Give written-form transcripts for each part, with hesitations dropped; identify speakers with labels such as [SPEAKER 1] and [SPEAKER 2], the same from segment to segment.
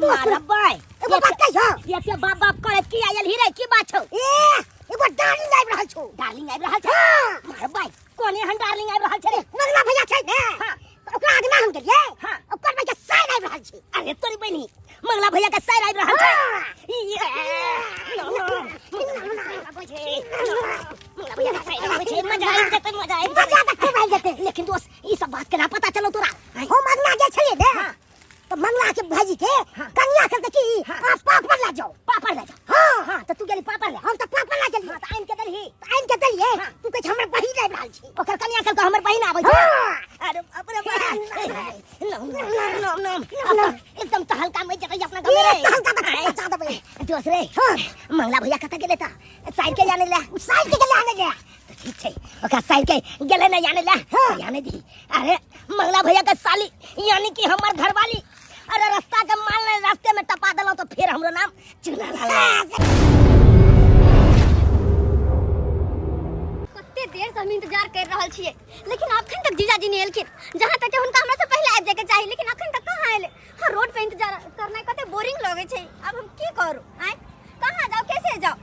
[SPEAKER 1] मारबै।
[SPEAKER 2] एगो बात कहियो।
[SPEAKER 1] ये के बाप बाप करे की आयल ही रे, की बात छौ?
[SPEAKER 2] ए, एगो डार्लिंग आबि रहल छौ।
[SPEAKER 1] डार्लिंग आबि रहल छै?
[SPEAKER 2] हाँ।
[SPEAKER 1] मारबै, कोन एहन डार्लिंग आबि रहल छै रे?
[SPEAKER 2] मंगला भैया छै ने?
[SPEAKER 1] हाँ।
[SPEAKER 2] ओकरा अगना हम गेलियै।
[SPEAKER 1] हाँ।
[SPEAKER 2] ओकर भैया साइर आबि रहल छै।
[SPEAKER 1] अरे तोरी बहिनी, मंगला भैया के साइर आबि रहल छै।
[SPEAKER 2] हाँ।
[SPEAKER 1] ये, मंगला भैया के साइर आबै छै, मजा आबि जेतै, मजा आबि
[SPEAKER 2] मजा
[SPEAKER 1] जेतै।
[SPEAKER 2] तऽ खूब आबि जेतै।
[SPEAKER 1] लेकिन दोस्त, ई सब बात केना पता चलो तोरा?
[SPEAKER 2] हम अगना गेल छलियै ने?
[SPEAKER 1] हाँ।
[SPEAKER 2] तऽ मंगला के भाईजी के
[SPEAKER 1] हाँ।
[SPEAKER 2] कनिया कहलकै कि
[SPEAKER 1] हाँ।
[SPEAKER 2] आप पापड़ ला जाओ।
[SPEAKER 1] पापड़ ले जाओ।
[SPEAKER 2] हाँ।
[SPEAKER 1] हाँ, तऽ तू गेली पापड़ ले।
[SPEAKER 2] हम तऽ पापड़ ला गेलियै।
[SPEAKER 1] हाँ, तऽ आनि के देलही?
[SPEAKER 2] तऽ आनि के देलियै।
[SPEAKER 1] हाँ।
[SPEAKER 2] तू कहै छै हमर बहिन आबि रहल छै।
[SPEAKER 1] ओकर कनिया कहलकै हमर बहिन आबै छै।
[SPEAKER 2] हाँ।
[SPEAKER 1] अरे बाप रे बाप। नाम नाम नाम नाम, एकदम तहलका मचि जेतै अपना गाँव में रे।
[SPEAKER 2] ए, तहलका तऽ खूब मचा देबै।
[SPEAKER 1] दोस्त रे,
[SPEAKER 2] हाँ।
[SPEAKER 1] मंगला भैया कतऽ गेलै तऽ? साइड के जाने ले।
[SPEAKER 2] साइड के गेलै आने ले।
[SPEAKER 1] तऽ ठीक छै, ओकरा साइड के गेलै ने जाने ले।
[SPEAKER 2] हाँ।
[SPEAKER 1] जाने दी। अरे मंगला भैया के साली यानी कि हमर घरवाली, अरे रास्ता के माल ने रास्ते में टपा देलौं तो फिर हमरो नाम चुना लाल।
[SPEAKER 3] कते देर से हम इंतजार कर रहल छियै, लेकिन अखन तक जीजाजी नहि एलखिन। जहाँ तक हुनका हमरा से पहिले आबि जायके चाही, लेकिन अखन तक कहाँ एलै? हाँ, रोड पे इंतजार करनाइ कते बोरिंग लगै छै। आब हम की करू? आँय, कहाँ जाउ, कैसे जाउ?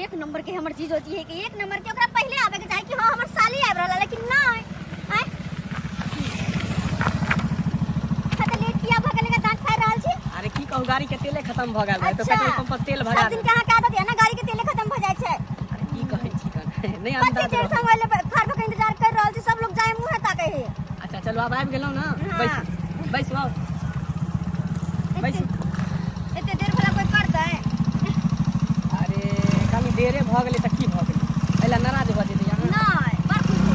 [SPEAKER 3] एक नंबर के हमर जीजोजी है कि एक नंबर के, ओकरा पहिले आबे के चाही कि हाँ हमर साली आबि रहल है, लेकिन नहि। आँय, कते लेट किया भऽ गेलै? दाँत फाड़ि रहल छी।
[SPEAKER 4] अरे की कहू, गाड़ी के तेले खत्म भऽ गेल रहै तऽ
[SPEAKER 3] अच्छा।
[SPEAKER 4] पेट्रोल पंप पर तेल भरा
[SPEAKER 3] सब दिन के अहाँके आदत है ना, गाड़ी के तेले खत्म भऽ जाइ छै।
[SPEAKER 4] अरे की कहै छी कन नहि
[SPEAKER 3] कते
[SPEAKER 4] अंदाज
[SPEAKER 3] देर से
[SPEAKER 4] रहल।
[SPEAKER 3] हम ओहिले ठाढ़ भऽ के इंतजार कर रहल छी, सब लोग जाय मुँहे ताकै है।
[SPEAKER 4] अच्छा चलू, आब आबि गेलहुँ ने।
[SPEAKER 3] हाँ।
[SPEAKER 4] बैसू बैसू, आउ बैसू।
[SPEAKER 3] एते देर भला कोई करतै?
[SPEAKER 4] अरे कनी देरे भऽ गेलै तऽ की भऽ गेलै, एहि लए नाराज भऽ जेतै अहाँ?
[SPEAKER 3] नहि, बड़ खुश हो।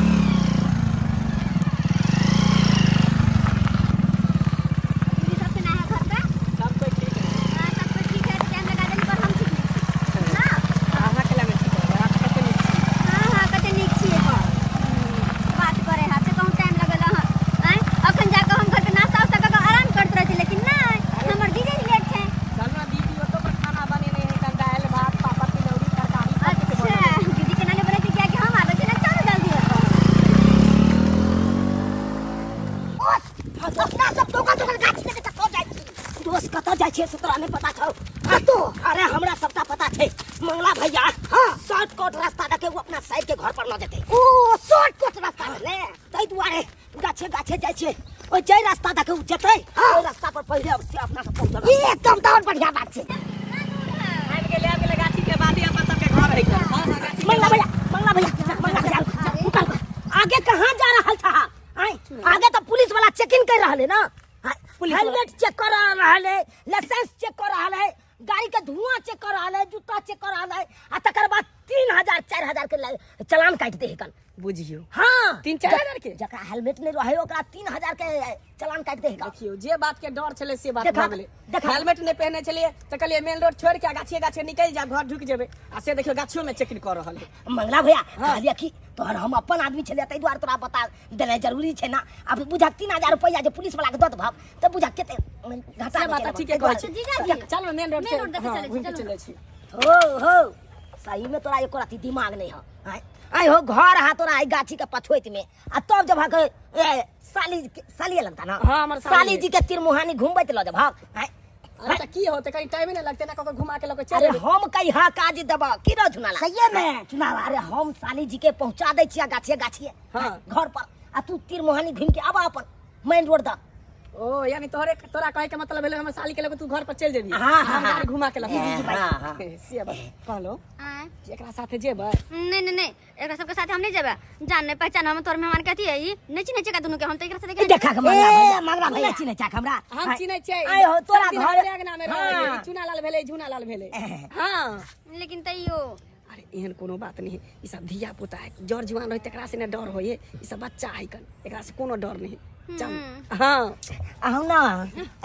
[SPEAKER 3] दीदी सब केना है घर पे?
[SPEAKER 4] सब कोइ ठीक है।
[SPEAKER 3] हाँ, सब कोई ठीक है, तऽ टाइम लगा देली, पर हम ठीक नहीं छी ना।
[SPEAKER 4] अहाँ के लगे ठीक रहबै, अहाँ तऽ कते नीक छी।
[SPEAKER 3] हाँ हाँ, कते नीक छियै पर बात करे हाथ से कहूँ टाइम लगल अहाँ। आँय, अखन जाकऽ हम घर पे नाश्ता उस्ता कऽ के आराम करैत रहती, लेकिन नहि, हमर जीजे जी लेट छै।
[SPEAKER 4] चलू ना दीदी, ओतो पर खाना बनेने है कन दालि भात पापड़ तिलौरी तरकारी सब किछु
[SPEAKER 3] अच्छा
[SPEAKER 4] बनल है।
[SPEAKER 3] दीदी केना नहि बनेतै, कियाकि हम आबै छी ना। चलू जल्दी।
[SPEAKER 1] दोस्त, अपना सब दोगल दोगल गाछी में कतऽ जाइ छी? दोस्त, कतऽ जाइ छियै से तोरा नहि पता छौ? कतौ? अरे हमरा सबटा पता छै। मंगला भैया
[SPEAKER 2] हाँ।
[SPEAKER 1] शॉर्टकट रास्ता दके ओ अपना साइड के घर पर लऽ जेतै।
[SPEAKER 2] ओ शॉर्टकट रास्ता
[SPEAKER 1] ने, ताहि दुआरे गाछे गाछे जाइ छियै। ओहि जाहि रास्ता दके ओ जेतै,
[SPEAKER 2] हाँ।
[SPEAKER 1] ओहि रास्ता पर पहिले अवश्य अपना सब पहुँचब।
[SPEAKER 2] ई एकदम दौड़ बढ़िया बात छै।
[SPEAKER 4] आबि गेलै, आबि गेलै, गाछी के बादे अपन सबके घर है। हाँ हाँ, गाछी के
[SPEAKER 1] मंगला भैया, मंगला भैया, मंगला भैया, रुका रुका, आगे कहाँ जा रहल छा? आय, आगे तो पुलिस वाला चेकिंग कर रहल है ना। आय,
[SPEAKER 4] पुलिस वाला।
[SPEAKER 1] हेलमेट चेक कर रहल है, लाइसेंस चेक कर रहल है, गाड़ी के धुआं चेक कर रहल है, जूता चेक कर रहल है, आ तकर बाद 3000 4000 के चलान काटि दे हकन।
[SPEAKER 4] बुझियौ।
[SPEAKER 1] हाँ।
[SPEAKER 4] 3-4 हजार के?
[SPEAKER 1] जकरा हेलमेट नहीं रहे ओकरा 3000 के चलान काटि दे हकन।
[SPEAKER 4] देखियौ, जे बात के डर छलै से बात
[SPEAKER 1] देखा,
[SPEAKER 4] भऽ गेलै।
[SPEAKER 1] देखा।
[SPEAKER 4] हेलमेट नहि पहिने छलियै तऽ कहलियै मेन रोड छोड़ि के गाछिए गाछिए निकलि जायब, घर ढुकि जेबै, आ से देखियौ गाछियो में चेकिंग कऽ रहल है।
[SPEAKER 1] मंगला भैया, कहलियै कि तोहर हम अपन आदमी छलियै, ताहि दुआरे तोरा बता देनाइ जरूरी छै ना। आब बुझक 3000 रुपैआ जे पुलिस वाला के दऽ देबहक तऽ बुझक कते घाटा
[SPEAKER 4] से बात
[SPEAKER 1] मे
[SPEAKER 4] तऽ ठीके कहै छी।
[SPEAKER 3] जीजाजी।
[SPEAKER 4] चल मेन रोड
[SPEAKER 3] मेन
[SPEAKER 4] से
[SPEAKER 3] रोड दऽ के
[SPEAKER 4] हाँ,
[SPEAKER 3] चलै छी,
[SPEAKER 4] घुमि के
[SPEAKER 3] चलू।
[SPEAKER 4] चलै छी।
[SPEAKER 1] हो हो, सही में तोरा एको रति दिमाग नहीं है। आँय आँय हो, घर हा तोरा एहि गाछी के पछोइत में, आ तब जब के ए, साली साली लगता ना?
[SPEAKER 4] हाँ, हमर साली।
[SPEAKER 1] साली जी के तिरमुहानी घुमबैत लऽ जब आँय।
[SPEAKER 4] अरे तऽ की होतै, कहीं टाइमे नहि लगतै ना, ककरो घुमा के लऽ के चलि
[SPEAKER 1] अरे
[SPEAKER 4] एबै।
[SPEAKER 1] हम कहिया काज देबऽ की रह चुनाला?
[SPEAKER 2] सहिए में।
[SPEAKER 1] चुनाव। अरे हम साली जी के पहुंचा दै छियै गाछिए गाछिए
[SPEAKER 4] हाँ।
[SPEAKER 1] घर पर, आ तू तिरमुहानी घुमि के आबऽ अपन मेन रोड दऽ।
[SPEAKER 4] ओ यानी तोहरे तोरा कहे के मतलब भेलै हमर साली के लगे तू घर पर चलि जेबही।
[SPEAKER 1] हाँ, हाँ,
[SPEAKER 4] हम
[SPEAKER 1] हाँ।
[SPEAKER 4] गाड़ी घुमा के लगे।
[SPEAKER 1] हाँ, हाँ।
[SPEAKER 4] से बात कहलो
[SPEAKER 3] आँय।
[SPEAKER 4] कि एकरा साथे जेबै?
[SPEAKER 3] नहीं नहीं नहीं, एकरा सबके साथे हम नहीं जेबै। जान नहीं पहचान हम तोर मेहमान के अथी है, ई नहीं चिन्है छियै दुनू के हम, तऽ एकरा साथे केना
[SPEAKER 1] देखा के मंगला
[SPEAKER 2] ए,
[SPEAKER 1] भैया,
[SPEAKER 2] मंगला भैया।
[SPEAKER 1] नहीं चिन्है छाक हमरा?
[SPEAKER 4] हम चिन्है छियै।
[SPEAKER 1] आय हो तोरा
[SPEAKER 4] सब दिन
[SPEAKER 1] घर
[SPEAKER 4] हमरे अंगना में रहै
[SPEAKER 1] हाँ।
[SPEAKER 4] ई चूना लाल भेलै, झूना लाल भेलै। हाँ।
[SPEAKER 3] लेकिन तैयो
[SPEAKER 4] अरे एहन कोनो बात नहीं है, ई सब धिया पुता है, जर जुआन रहे तकरा से ने डर होइए, ई सब बच्चा है कन, एकरा से कोनो डर नहीं। चल। हाँ।
[SPEAKER 1] अहूँ ना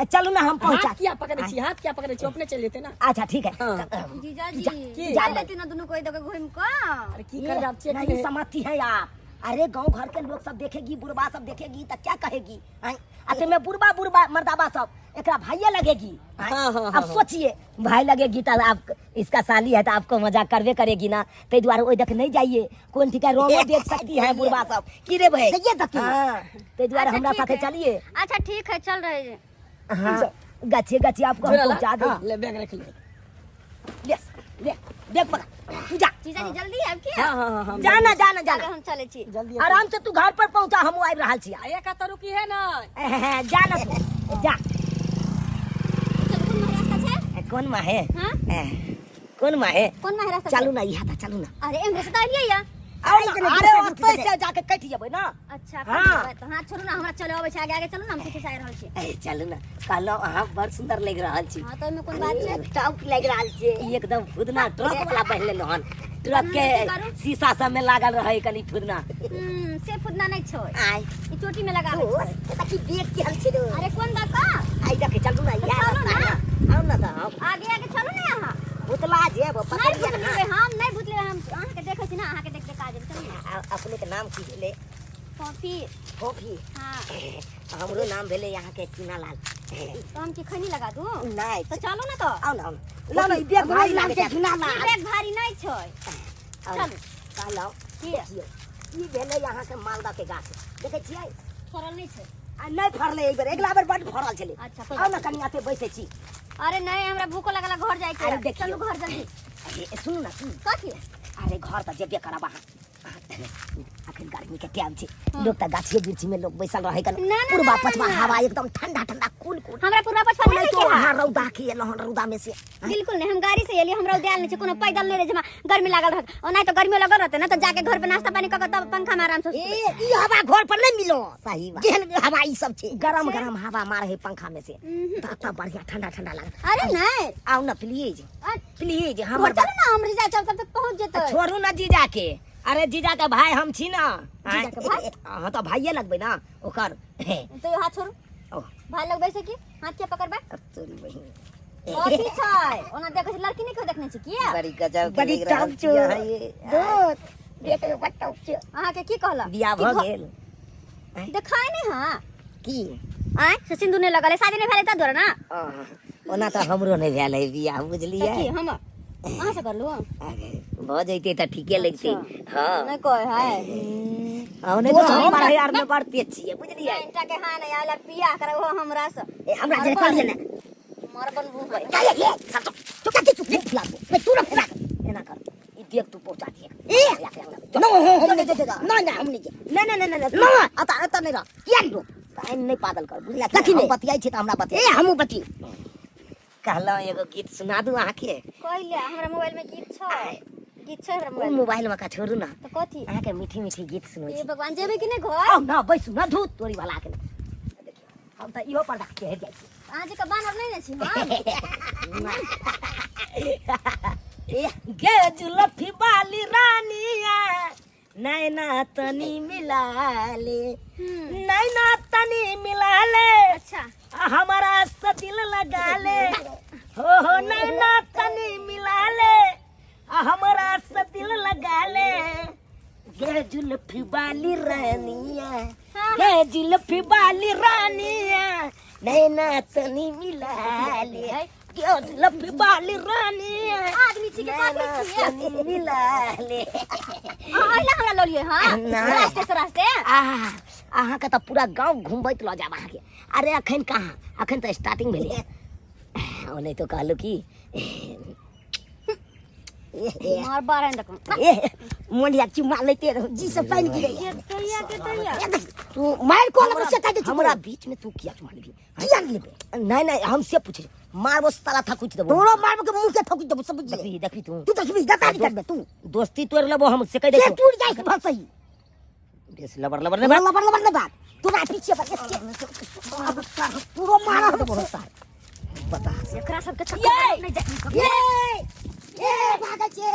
[SPEAKER 1] चलू ना, हम पहुंचा।
[SPEAKER 4] हाथ किया पकड़े छी, हाथ किया पकड़े छी, अपने चलि जेतै ना।
[SPEAKER 1] अच्छा ठीक है।
[SPEAKER 4] हाँ।
[SPEAKER 3] जीजाजी
[SPEAKER 4] की?
[SPEAKER 3] जा लेती ना दुनू कोई दके घूम कऽ।
[SPEAKER 4] अरे की कर, आब चेक
[SPEAKER 1] नहीं
[SPEAKER 4] नहीं
[SPEAKER 1] समझती है आप। अरे गांव घर के लोग सब देखेगी, बुढ़बा सब देखेगी तो क्या कहेगी? आँय? आ ते में बुढ़बा बुढ़बा मर्दाबा सब एकरा भाइये लगेगी। आँय?
[SPEAKER 4] हाँ, हाँ,
[SPEAKER 1] अब
[SPEAKER 4] हाँ।
[SPEAKER 1] सोचिए, भाई लगेगी तो आप इसका साली है तो आपको मजाक करबे करेगी ना, ताहि दुआरे ओहि देख नहीं जाइए। कोन ठीक है, रोमो देख सकती है बुढ़बा सब की रे भाई?
[SPEAKER 2] सहिए देखी।
[SPEAKER 1] हाँ, ताहि दुआरे
[SPEAKER 3] अच्छा,
[SPEAKER 1] हमरा
[SPEAKER 3] ठीक
[SPEAKER 1] साथे
[SPEAKER 3] है।
[SPEAKER 1] चलिए।
[SPEAKER 3] अच्छा ठीक है, चल रहे हैं।
[SPEAKER 1] हाँ। गाछे गाछे आपको हम
[SPEAKER 4] झोला ला।
[SPEAKER 1] पहुंचा दे।
[SPEAKER 4] हाँ, ले बैग रख ले।
[SPEAKER 1] ले ले बैग पकड़ तू जा।
[SPEAKER 3] जीजाजी जल्दी आबि के।
[SPEAKER 4] हाँ हाँ हाँ हम
[SPEAKER 1] जाना जाना
[SPEAKER 3] आगे
[SPEAKER 1] जाना।
[SPEAKER 3] हम चलै छी।
[SPEAKER 4] जल्दी
[SPEAKER 1] आराम से तू घर पर पहुंचा, हम आबि रहल छी।
[SPEAKER 4] आ एक तो रुकी है ना।
[SPEAKER 1] जा ना तू जा।
[SPEAKER 3] चलू, कोन माहे रास्ता छै?
[SPEAKER 1] कोन माहे?
[SPEAKER 3] हाँ?
[SPEAKER 1] कोन माहे?
[SPEAKER 3] कोन माहे रास्ता छै?
[SPEAKER 1] चलू ना यहाँ चलू ना।
[SPEAKER 3] अरे एम्हरे से तऽ एलियै या।
[SPEAKER 1] आओ ना, अरे ओतै से जाके कटि जेबै ना।
[SPEAKER 3] अच्छा
[SPEAKER 1] हाँ।
[SPEAKER 3] कटि जेबै तऽ हाँ छोड़ू ना, हमरा चले अबै छै, आगे आगे चलू ना, हम पीछे से आबि रहल छी।
[SPEAKER 1] ए, चलू ना, कहलहुँ अहाँ बड़ सुंदर लागि रहल छी।
[SPEAKER 3] हाँ तऽ ओहिमे कोन बात छै?
[SPEAKER 1] टॉप लागि रहल छै। ई एकदम फुदना ट्रक वाला पहिन लेलहुँ हन। ट्रक के
[SPEAKER 3] की करू?
[SPEAKER 1] शीशा सब में लागल रहे कनी फुदना।
[SPEAKER 3] से फुदना नहीं छै।
[SPEAKER 1] आय।
[SPEAKER 3] ई चोटी में लगाबै
[SPEAKER 1] दोस्त,
[SPEAKER 3] छै।
[SPEAKER 1] एतऽ की देख के हम छी रो।
[SPEAKER 3] अरे कोन बात का?
[SPEAKER 1] आइ देखे चलू ना,
[SPEAKER 3] तऽ
[SPEAKER 1] इएह
[SPEAKER 3] चलू
[SPEAKER 1] रास्ता
[SPEAKER 3] ना।
[SPEAKER 1] है। आउ ना तऽ हम।
[SPEAKER 3] आगे आगे चलू ना अहाँ।
[SPEAKER 1] भुतला जेब,
[SPEAKER 3] नहीं
[SPEAKER 1] पकड़िए ना।
[SPEAKER 3] भुतलेबै हम, नहीं भुतलेबै हम। अहाँके देखै छी ना, अहाँके देख देख आ जेबै, चलू ना।
[SPEAKER 1] अपने के नाम की भेलै?
[SPEAKER 3] कॉफी।
[SPEAKER 1] कॉफी?
[SPEAKER 3] हाँ।
[SPEAKER 1] हमरो नाम भेलै यहाँ के चीना लाल।
[SPEAKER 3] तो हम की खैनी लगा दू?
[SPEAKER 1] नहीं।
[SPEAKER 3] तो चलू ना तो।
[SPEAKER 1] आउ ना, आउ ना। लाउ ना, ई बैग भारी लागै छै।
[SPEAKER 2] चीना लाल।
[SPEAKER 3] ई बैग भारी नहीं छै।
[SPEAKER 1] आउ ना।
[SPEAKER 3] चलू।
[SPEAKER 1] कहलहुँ,
[SPEAKER 3] की?
[SPEAKER 1] देखियौ, ई भेलै यहाँ के मालदह के गाछ। देखै छियै?
[SPEAKER 3] फड़ल नहीं छै।
[SPEAKER 1] आ नहीं फड़लै एहि बेर, अगिला बेर बड्ड फड़ल छलै।
[SPEAKER 3] अच्छा, कोई
[SPEAKER 1] आउ ना
[SPEAKER 3] बात
[SPEAKER 1] कनी एते बैसै छी।
[SPEAKER 3] अरे नहीं, हमरा भूखो लागल घर जाय के।
[SPEAKER 1] अरे देखियौ।
[SPEAKER 3] चलू घर जल्दी।
[SPEAKER 1] अरे सुनू ना, सुनू।
[SPEAKER 3] कथी?
[SPEAKER 1] अरे घर तऽ जेबे करब अहाँ। अखन गर्मी के टाइम छै,
[SPEAKER 3] हाँ।
[SPEAKER 1] लोग तऽ गाछिए वृक्षी में लोग बैसल रहे कन।
[SPEAKER 3] ना, ना,
[SPEAKER 1] पूर्वा
[SPEAKER 3] ना, ना,
[SPEAKER 1] पछवा
[SPEAKER 3] ना।
[SPEAKER 1] हवा एकदम ठंडा ठंडा कूल कूल।
[SPEAKER 3] हमरा पूर्वा पछवा नहीं
[SPEAKER 1] नहीं तो
[SPEAKER 3] देखे
[SPEAKER 1] अहाँ रौदा के एलहुँ हन, रौदा में से।
[SPEAKER 3] बिल्कुल नहीं, हम गाड़ी से एलियै, हमरा उदायल नहीं छै, कोनो पैदल नहीं रहे छै, हमरा गर्मी लागल रहत। और नहीं तो गर्मी लगल रहते ना, तो जाके घर पे नाश्ता पानी कऽ के तब पंखा में आराम से
[SPEAKER 2] ए,
[SPEAKER 3] सुतबै।
[SPEAKER 2] ई हवा घर पर नहीं मिलो।
[SPEAKER 1] सही बात।
[SPEAKER 2] जेहन हवा ई सब छै।
[SPEAKER 1] गरम गरम हवा मारे है पंखा में से।
[SPEAKER 3] हम्म।
[SPEAKER 1] तब बढ़िया ठंडा ठंडा लागत।
[SPEAKER 3] अरे नहीं।
[SPEAKER 1] आउ ना प्लीज। प्लीज,
[SPEAKER 3] घर
[SPEAKER 1] हमर
[SPEAKER 3] चलू ना, हम जीजा चल तब तक पहुंच जेतै।
[SPEAKER 1] छोड़ू ना जीजा के। अरे जीजा के भाई हम छी ना।
[SPEAKER 3] जीजा के भाई?
[SPEAKER 1] हाँ तो भाइये लगबै ना ओकर।
[SPEAKER 3] तो हाथ छोड़ू।
[SPEAKER 1] ओ।
[SPEAKER 3] भाई लगबै से की? हाथ के पकड़बै?
[SPEAKER 1] अब तोरी बहिन।
[SPEAKER 3] कथी छै? ओना देखै छी लड़की नहीं देखने छी किया?
[SPEAKER 1] बड़ी गजब के
[SPEAKER 2] बड़ी
[SPEAKER 1] लग रहल
[SPEAKER 2] टॉप
[SPEAKER 1] छी
[SPEAKER 2] छौ।
[SPEAKER 1] अहाँ ये।
[SPEAKER 2] दोस्त, देखो बड़ टॉप छौ।
[SPEAKER 3] अहाँ के की कहलक?
[SPEAKER 1] बियाह
[SPEAKER 3] की
[SPEAKER 1] भऽ गेल?
[SPEAKER 3] देखाय नहीं हाँ।
[SPEAKER 1] की?
[SPEAKER 3] आँय, से सिंदूर नहीं लगल है, शादी नहीं भेलै तब दुआरे ना?
[SPEAKER 1] ओना तऽ हमरो नहीं भेल है बियाह, बुझलियै?
[SPEAKER 3] तऽ की हम अहाँ से करलू?
[SPEAKER 1] अरे, भऽ जैते तऽ ठीके लगतै।
[SPEAKER 3] अच्छा।
[SPEAKER 1] हाँ।
[SPEAKER 3] नहीं कहै है।
[SPEAKER 1] हम नहीं तो हम पढ़ाई आर में बड़ तेज छियै, बुझलियै?
[SPEAKER 3] नहीं, इनका के हाँ नहीं आयल, बियाह करे वो हमरा से।
[SPEAKER 1] ए, हमरा जे कहलियै ने।
[SPEAKER 3] मर बनबू है।
[SPEAKER 1] काहे ये? सब चुप, चुप, चुप, चुप, चुप, फुला दो। ए, तू ना फुला। एना कर। ई देख तू पहुंचा दिए।
[SPEAKER 2] ए,
[SPEAKER 1] ला, ला, ला।
[SPEAKER 2] नो, हो, हम नहीं जे, ना, ना, हम नहीं जे।
[SPEAKER 1] नहीं, नहीं, नहीं, नहीं,
[SPEAKER 2] ना।
[SPEAKER 1] अता, अता नहीं रह।
[SPEAKER 2] किया नहीं रो?
[SPEAKER 1] ताइन नहीं पागल कर, बुझला?
[SPEAKER 2] कथी
[SPEAKER 1] हम
[SPEAKER 2] ने?
[SPEAKER 1] बतियाई छी त हमरा बतिया।
[SPEAKER 2] ए, हमहूँ बतियै।
[SPEAKER 1] कहलहुँ एगो गीत सुना दू अहाँके।
[SPEAKER 3] कहलियै, हमरा मोबाइल में गीत छै। गीत छै हमरा
[SPEAKER 1] ओ
[SPEAKER 3] मोबाइल में।
[SPEAKER 1] मोबाइल में का छोड़ू ना।
[SPEAKER 3] तऽ कथी?
[SPEAKER 1] अहाँके मीठी मीठी गीत सुनबै
[SPEAKER 3] हे
[SPEAKER 1] छी।
[SPEAKER 3] भगवान, जेबै कि नहि घर?
[SPEAKER 1] आउ ना, बैसू ना, धूत तोरी वाला के। देखियौ, हम तऽ इहो पर्दा के हटि जाइ छी।
[SPEAKER 3] अहाँ जे के बानर नहि ने छी हम?
[SPEAKER 1] ए, गे जुलफी वाली रानिया, नैना तनी मिला ले। नैना तनी मिला ले।
[SPEAKER 3] अच्छा।
[SPEAKER 1] हमारा से दिल लगा ले। हो हो नैना तनी मिला ले, हमारा से दिल लगा ले। गे जुल्फी वाली रानिया,
[SPEAKER 3] हाँ।
[SPEAKER 1] गे जुल्फी वाली रानिया, नैना तनी मिला ले। गे जुल्फी वाली रानिया,
[SPEAKER 3] आदमी छी के कथी
[SPEAKER 1] नैना
[SPEAKER 3] छियै?
[SPEAKER 1] तनी मिला ले।
[SPEAKER 3] अहाँ अहिला हमरा लऽ लियै, हाँ?
[SPEAKER 1] नहि।
[SPEAKER 3] रास्ते से रास्ते।
[SPEAKER 1] आह, अहाँके तऽ पूरा गाँव घुमबैत लऽ जायब अहाँके। अरे अखन कहाँ, अखन तऽ स्टार्टिंग भेलै। ओ नहि तो कहलहुँ की
[SPEAKER 3] मार बारह देखो।
[SPEAKER 2] ए, मोंढिया चुम्मा लेते रहो, जी से पानि गिरैया।
[SPEAKER 3] के तैया, के तैया।
[SPEAKER 2] ए, देख, तू मारि को लगो से काटै छी।
[SPEAKER 1] हमरा बीच में तू किया चुमा लेबही?
[SPEAKER 2] किया नहि लेबै?
[SPEAKER 1] नहीं, नहीं, हम से पूछे, मारबो साला थकुच देबो।
[SPEAKER 2] तोरो मारबो के मुंह के थकुच देबो, सब बुझि
[SPEAKER 1] देखबी, देखबी तू।
[SPEAKER 2] तू देखबी, गद्दारी करबे तू।
[SPEAKER 1] दोस्ती तोड़ लेबो हम से कहि
[SPEAKER 2] से
[SPEAKER 1] दै छौ।
[SPEAKER 2] टूट जाइ छै सही।
[SPEAKER 1] बेस लबर लबर नहि बात।
[SPEAKER 2] लबर लबर नहि बात। तोरा पीछे पर तोरो मारब
[SPEAKER 1] बहुत सारा। बता।
[SPEAKER 3] एकरा सबके चक्कर
[SPEAKER 1] ये!
[SPEAKER 3] में नहीं जाय।
[SPEAKER 2] ये! ये भागै छै।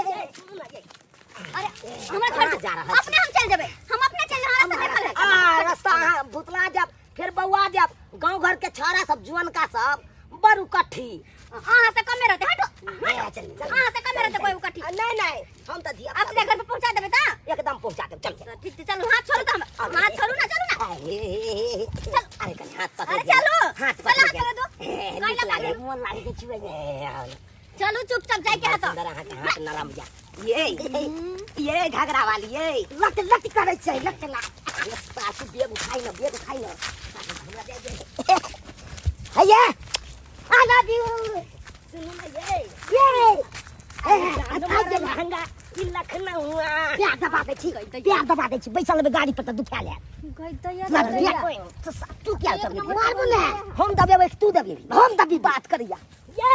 [SPEAKER 3] अरे, हमरा छोड़
[SPEAKER 1] जा रहल छी।
[SPEAKER 3] अपने हम चल जेबै। हम अपने चल जेबै, हमरा सब देखल है।
[SPEAKER 1] आ, रास्ता अहाँ भुतला जाब, फिर बौआ जाब। गांव घर के छाड़ा सब, जुअनका सब, बड़ उकट्ठी।
[SPEAKER 3] अहाँ से कमे रहतै, हटो।
[SPEAKER 1] ए, चल, चल।
[SPEAKER 3] अहाँ से कमे रहतै कोई उकट्ठी।
[SPEAKER 1] आ, नहीं, नहीं, हम तऽ धिया
[SPEAKER 3] आप सीधा घर पर पहुंचा देबै तऽ?
[SPEAKER 1] एकदम पहुंचा देब, चल।
[SPEAKER 3] तऽ ठीक छै, चलू, हाथ छोड़ू तऽ हम। हाथ छोड़ू ना, चलू ना।
[SPEAKER 1] अरे, हे, हे, हे, हे।
[SPEAKER 3] चल।
[SPEAKER 1] अरे, कनी हाथ पकड़
[SPEAKER 3] अरे,
[SPEAKER 1] दिया।
[SPEAKER 3] चलू।
[SPEAKER 1] हाथ
[SPEAKER 3] चलो,
[SPEAKER 1] पकड़
[SPEAKER 3] हाथ
[SPEAKER 1] दिया।
[SPEAKER 3] पकड़ दो।
[SPEAKER 1] ए,
[SPEAKER 3] कैला
[SPEAKER 1] नीक लागे,
[SPEAKER 3] पकड़ू।
[SPEAKER 1] मोन लागे छै छुए। ए, आओ।
[SPEAKER 3] चलू, चुपचाप जाय के हाथ।
[SPEAKER 1] सुंदर अहाँके हाथ नरम जा। ये, ये घघरा वाली, ये।
[SPEAKER 2] लट लट करै छै, लट लट।
[SPEAKER 1] अरे, सासु, बेग उठाइ न, बेग उठाइ न। हमरा दे दे।
[SPEAKER 2] हैया, I love you.
[SPEAKER 1] सुनू ना ये
[SPEAKER 2] ये
[SPEAKER 1] जान मारे लहंगा ई लखनऊआ
[SPEAKER 2] प्यार दबा दै छी, प्यार दबा दै छी। बैसल लेबै गाड़ी पर तऽ दुखा लेत।
[SPEAKER 3] गई दैया
[SPEAKER 2] तू
[SPEAKER 3] दैया।
[SPEAKER 2] तू क्या दबेबी? मारबो ने हम दबेबै, तू दबेबी, हम दबी बात करैया।
[SPEAKER 1] ये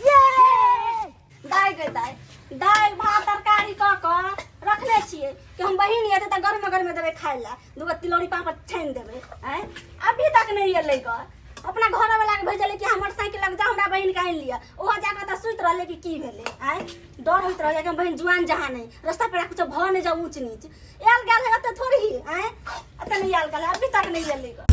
[SPEAKER 1] ये
[SPEAKER 5] दाइ गई दाइ, दालि भात तरकारी कऽ कऽ रखने छियै कि हम बहिन एतै तऽ गरमे गरमे देबै खाय लए, दूगो तिलौरी पापड़ छानि देबै। आँय, अभी तक नहि एलै गऽ। अपना घरवला के भेजलै कि हमर साइकिल लग जाउ, हमरा बहिन के आनि लिअ। ओहो जाकऽ तऽ सुति रहलै कि की भेलै। आँय, डर होइत रहैया कि हम बहिन जुआन जहाँ नहि रस्ता पेड़ा कुछो भऽ नहि जाउ ऊँच नीच। आयल गेल है ओतऽ थोड़ी ही। आँय, एतऽ नहि आयल गेल है, अभी तक नहि एलै गऽ।